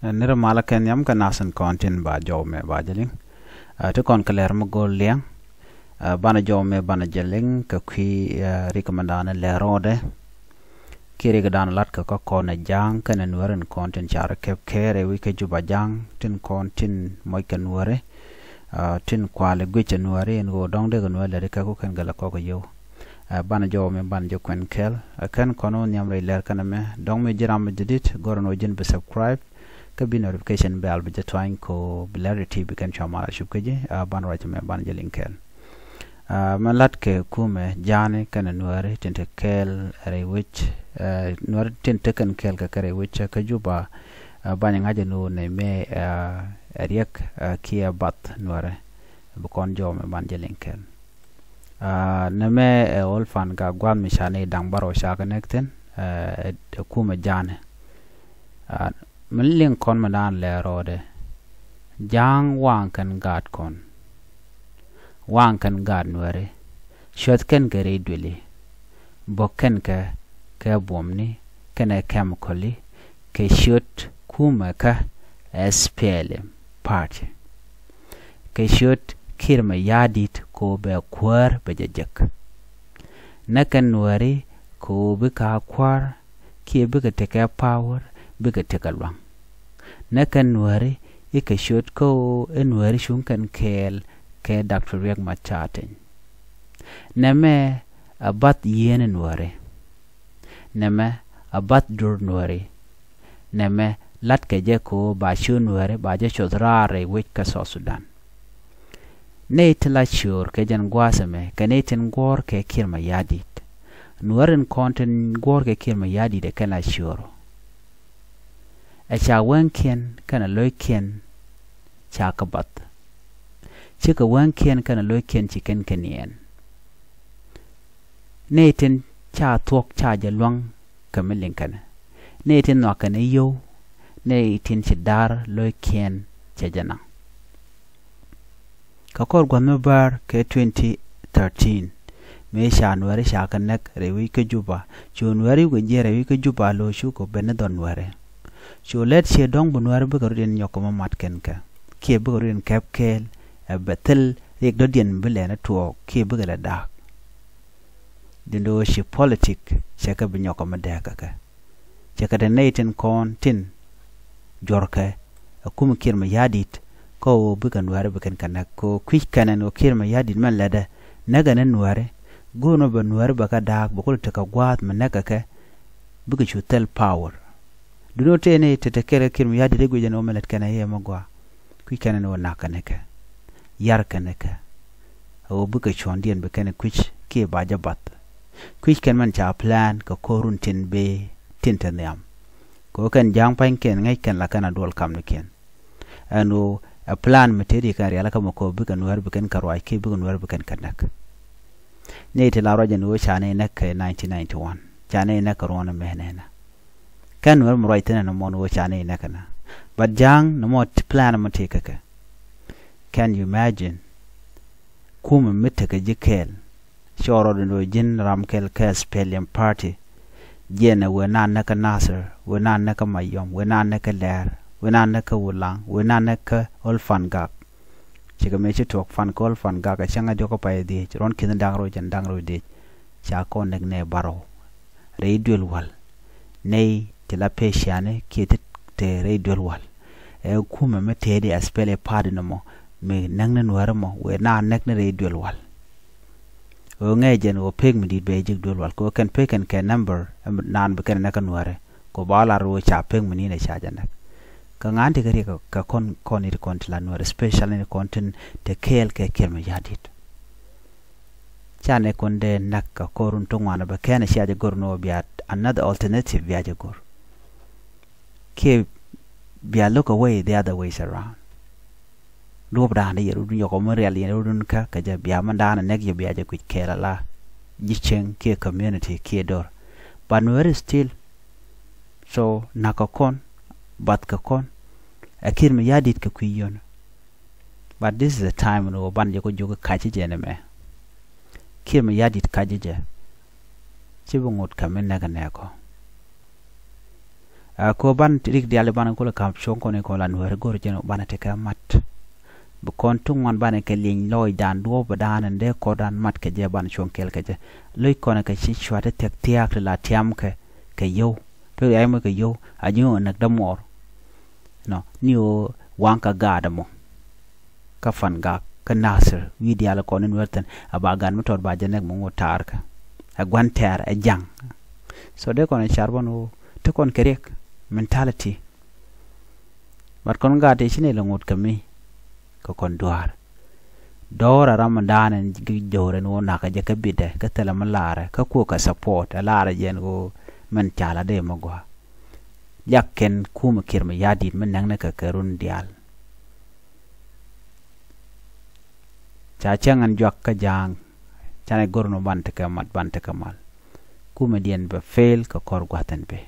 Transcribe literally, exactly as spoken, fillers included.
Ni ri malä kɛ nhiam kɛ nath tin kɔn tin ba jɔw mɛ ba jɛ liŋ. Ti kɔn kɛ lɛr mi go̱o̱r liɛŋ. Banɛ jɔw mɛ banɛ jɛ liŋ kɛ kui̱ rik mɛ danɛ lɛr rɔɔdɛ. Kiɛ rik danɛ lat kɛ kä kɔn ɛ ja̱a̱ŋ kɛnɛ nuääri in kɔn tin carɛ kɛp kɛɛr ɛ wi̱c kä Juba ja̱a̱ŋ tin kɔn tin mɔc kɛ nuääri. Tin kuali guic ɛ nuääri in ɣöö dɔ̱ŋ dee kɛ nuääri lɛri kɛ ku kɛn gɛlɛ kɔk ɛ yio̱w. Banɛ jɔw mɛ banɛ jɛ kuɛn kɛɛl. Ɛ kɛn kɔn wä nhiam rɛy lɛr kɛnɛ mɛ dɔ̱ŋ mi ji̱ ram mi jɛ dit gɔrɛ ni wä ji̱n bi subscribe. Kä bi notification bell bi jɛ tuany ko bi lɛr ti bi kɛn cua mal a cup kä ji̱. Banɛ ruac mɛ banɛ jɛ liŋ kɛɛl. Mɛ lat kɛ kumɛ ja̱a̱ni kɛnɛ nuääri tin te kɛɛl rɛy wec. Nuääri tin te kɛn kɛɛl kɛ kɛ rɛy wec kä Juba. Banyɛ ŋa̱c ɛn ɣöö nɛ mɛ ɛ riɛk kiɛ bath nuääri. Bi kɔn jɔw mɛ banɛ jɛ liŋ kɛɛl. Nɛ mɛ ɛ Old Fangak gua̱a̱th mi ca ni da̱ŋ bärɔw ca kɛ näk thi̱n. Ɛ kumɛ ja̱a̱ni. Mi liŋ kɔn mi naan lɛ rɔɔdɛ. Ja̱a̱ŋ waŋ kɛn gaat kɔn. Waŋ kɛn gaat nuääri. Cuɔth kɛn kɛ rɛy duëli. Bok kɛn kɛ kɛ buɔmni kɛnɛ kɛmikɔli kɛ ciöt kumɛ kä S P L M party. Kɛ ciöt Kiir Mayardit kɛ ɣöö bɛ kuäär bɛ jɛ jek. Näk kɛn nuääri kɛ ɣöö bikɛ a kuäär kiɛ bikɛ tekɛ power bikɛ tekɛ lua̱ŋ. Näk kɛn nuääri i̱ kɛ ciöt kä ɣöö i̱ nuääri cuŋ kɛn kɛɛl kɛ Doctor Riek Machar Teny. Nɛmɛ a bath yieen nuääri. Nɛmɛ a bath dur nuääri. Nɛmɛ latkɛ jɛ kɛ ɣöö ba ciöt nuääri ba jɛ cuɔth raar rɛy wec kä South Sudan. Nɛy ti la ciöör kɛ jɛn gua̱a̱th ɛmɛ kɛ nɛy tin guɔ̱ɔ̱r kɛ Kiir Mayardit. Nuääri in kɔn tin guɔ̱ɔ̱r kɛ Kiir Mayardit ɛ kɛn la ciöör. Ɛ ca wääŋkiɛn kɛnɛ lo̱ckiɛn ca kɛ bath. Cikɛ wääŋkiɛn kɛnɛ lo̱ckiɛn ci kɛn kɛ niɛɛn. Nɛy tin ca thuɔ̱k ca jɛ luäŋ kɛ mi liŋ kɛnɛ. Nɛy tin nhɔakɛ ni yio̱w, nɛy tin ci da̱r lo̱ckiɛn cɛ jɛ naŋ. Kɛ kɔr gua̱th mi bäär kɛ twenty thirteen, mëë ca nuääri ca kɛ näk rɛy wi̱c kä Juba, cu nuääri wi̱c kɛ jiɛɛr rɛy wi̱c kä Juba lo̱c cu kɛ ben ni dhɔn nuääri. Cu lät ciɛ dɔ̱ŋ bi nuääri bikɛ rut in nyɔk kɛ mi mat kɛn kɛ kiɛ bikɛ rut in kɛp kɛɛl. Ɛ bɛ thil riɛk dɔ̱diɛn bi lɛn ɛ tuɔɔk kiɛ bikɛ lɛ da̱a̱k. Duundɛ ɣöö ci politik cɛ kɛ bi nyɔk kɛ mi dɛɛk kɛ kɛ. Cɛ kɛ te nɛy tin kɔn tin juɔ̱rkɛ ɛ kum Kiir Mayardit kä ɣöö bikɛ nuääri bi kɛn kɛ näk kɛ ɣöö kui̱c kɛn ɛn ɣöö Kiir Mayardit mɛn lätdɛ näk ɛn ni nuääri. Go̱o̱r ni bɛ nuääri bɛ kɛ da̱a̱k bɛ kulɛ tekɛ gua̱a̱th mi näk kɛ kɛ bikɛ cu thil power. Duundɛ ɣöö tëë ni te te kɛɛl kɛ Kiir Mayardit i̱ guic ɛn ɣöö mɛ lät kɛn ɛ yɛ mɛ gɔaa. Kui̱c kɛn ɛn ɣöö nak kɛn ɛ kɛ yar kɛn ɛ kɛ ɛ ɣöö bikɛ cuɔ̱ndiɛn bi kɛn ɛ kui̱c kiɛ ba jɛ bath. Kui̱c kɛn mɛn ca plan kɛ ko̱run tin bi tin te nhiam. Kɛ ɣöö kɛn ja̱a̱ŋ pa̱nykiɛn ŋäc kɛn la kɛn a duɔl kamnikiɛn. Ɛn ɣöö ɛ plan mi tëëdi kɛn rialikä mɛ kɛ ɣöö bikɛ nuäär bi kɛn kɛ ruac kiɛ bikɛ nuäär bi kɛn kɛ näk. Ni ti la ruac ɛn ɣöö ca ni näk kɛ nineteen ninety-one, ca ni näk kɛ ruɔ̱n ɛmɛ nɛnɛ. Kɛn nuäär mi ruac thi̱n ɛn ɛmɔ ni ɣöö ca ni näk kɛn. But ja̱a̱ŋ ni mɔ plan mi ti kɛ kɛ. Can you imagine? Kumɛ mi tekɛ ji̱ kɛɛl. Cɔɔr rɔɔd in ɣöö ji̱n ram kɛl kɛ S P L M party. Jiɛn ɛ wëë naan näk kä Nasir, wëë naan näk kä Mayom, wëë naan näk kä Lɛɛr, wëë naan näk kä Wulaŋ, wëë naan näk kä Old Fangak. Cikɛ mëë ci tuɔɔk Fangak, Old Fangak ɛ cäŋ ɛ diɔ̱k kä pay dhiec, ruɔ̱n ki̱n da̱ŋ rɛw jɛn da̱ŋ rɛw dhiec. Ca kɔn näk nɛy bärɔw rɛy duël wal. Nɛy ti la peciani kiɛ ti te rɛy duël wal. Ɛ kumɛ mi tëëdi S P L M party ni mɔ mi näk ni nuääri mɔ wëë naan näk ni rɛy duël wal. Ɣöö ŋäc jɛn ɣöö pek mi di̱i̱t bɛ ji̱k duël wal kɛ ɣöö kɛn pek kɛn kɛ number naan bi kɛn näk kä nuääri. Kɛ ɣöö ba lar ɣöö ca pek mi ni̱n ɛ ca jɛ näk. Kɛ ŋa̱n ti kɛ riɛk kɛ kɔn kɔn i̱ ti kɔn ti la nuääri, especially ni kɔn tin te kɛɛl kɛ Kiir Mayardit. Ca ni kɔn dee näk kɛ kɔr run ti ŋuan bɛ kɛn cia jɛ gör ni ɣöö bia another alternative bia jɛ gör. Kiɛ bia look away the other ways around. Duɔ̱p da̱a̱n di yɛ rut nyɔkɔ mi rial yɛn rut kä kɛ jɛ bia mi da̱a̱n näk yɛ bia jɛ kui̱c kɛɛl ala ji̱ cieŋ kiɛ community kiɛ dor. But nuääri still. So näk kɛ kɔn, bath kɛ kɔn. Ɛ Kiir Mayardit kɛ kui̱ yön. But this is the time ni wä ban jɛ kɔ jiök ka̱c jɛ ni mɛ. Kiir Mayardit ka̱c jɛ. Ci bi ŋot kɛ mi näk nɛɛkɔ. Ɛ kɔ ban rik diali ban kulɛ kam cuɔ̱ŋ kɔn ikɔ la Nuɛr go̱r jɛn banɛ tekɛ mat. Bi kɔn tuŋ wan banɛ kɛ lieny lɔɔcdan duɔ̱ɔ̱p dan in dee kɔdan mat kɛ jɛ ban cuɔ̱ŋ kɛɛl kɛ jɛ. Lo̱c kɔn kɛ ci cuat ti thiak thiak ti la tiam kɛ kɛ yio̱w. Pek riac mɔ kɛ yio̱w a ji̱ ɣöö näk dämuɔɔr. Nɔ ni ɣöö waŋ kä gaat ɛmɔ. Kä Pan Gak kä Nasir wi̱i̱ diaal kɔn in Nuɛr thi̱n a ba gaat mi tɔt ba jɛ näk mi ŋot taar kä. Ɛ gua̱n tɛɛr ɛ ja̱ŋ. So dee kɔn ɛ car bän ɣöö ti kɔn kɛ riɛk mentality. But kɔn gaat ti ci nɛy lɛ ŋot kɛ mi kɛ kɔn duaar. Dɔɔr a ram in daan in gi jo̱o̱r ɛn wä nakä jɛ kä bitdɛ kä thilɛ mi laarɛ kä kuɔ kɛ support ɛ laarɛ jɛn ɣöö min cala dee mi gɔaa. Liak kɛn kumɛ Kiir Mayardit mi näknɛ kɛ kɛ run diaal. Ca cäŋ ɛn juak kä Ja̱a̱ŋ. Canɛ go̱r ni ban tekɛ mat ban tekɛ mal. Kumɛ diɛn bɛ fail kɛ kɔr gua̱th ɛn bɛ.